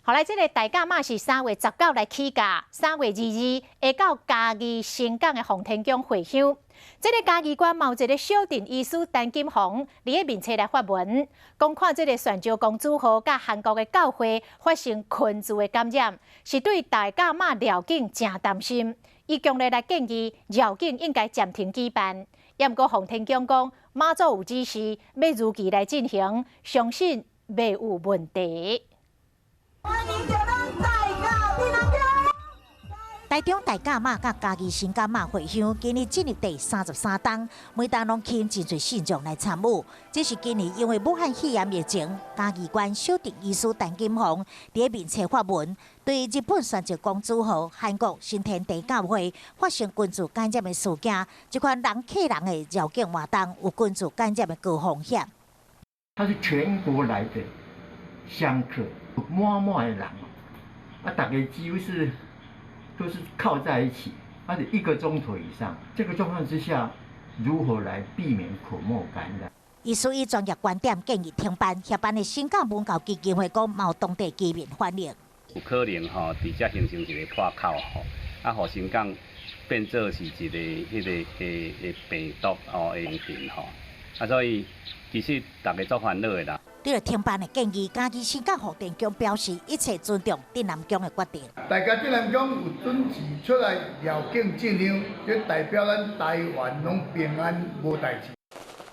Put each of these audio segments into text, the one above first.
後來，這個大甲媽是3月19來起駕，3月22會到嘉義新港的奉天宮會香。這個嘉義縣嘛有一个小鎮醫師陳金鴻，佇咧面冊來發文，講看這个璇石公主號佮韓國的教會發生群聚的感染，是對大甲媽繞境誠擔心。伊強烈來建議繞境應該暫停舉辦。也毋過奉天宮講媽祖有指示，欲如期來進行，相信袂有問題。歡迎咱大甲鎮瀾宮。台中大甲媽佮嘉義新港媽會香，今年進入第33冬，每冬攏吸引真濟信眾來參與。這是今年因為武漢肺炎疫情，嘉義縣小鎮醫師陳金鴻佇咧面冊發文，對日本璇石公主號、韓國新天地教會發生群聚感染的事件，這款人客人的繞境活動有群聚感染的高風險。他是全國來的香客。滿滿的人，啊，大家幾乎是都是靠在一起，而且一個鐘頭以上，這個狀況之下，如何來避免口沫感染？醫師以專業觀點建議停辦，協辦的新港文教基金會講，嘛有當地居民反映。有可能吼，佇遮形成一个破口吼，啊，予新港變做是一个彼个的病毒吼的重鎮吼，啊，所以其實大家足煩惱的啦。對停辦的建議，嘉義新港奉天宮表示一切尊重鎮瀾宮的決定。大甲鎮瀾宮有準時出來繞境進香，這代表咱台灣攏平安無代誌。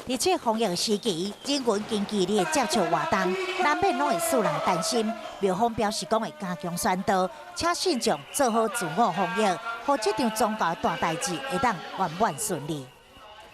佇這防疫時期，人群近距離的接觸活動，難免攏會使人擔心。廟方表示講會加強宣導，請信眾做好自我防疫，予這場宗教大代誌會當圓滿順利。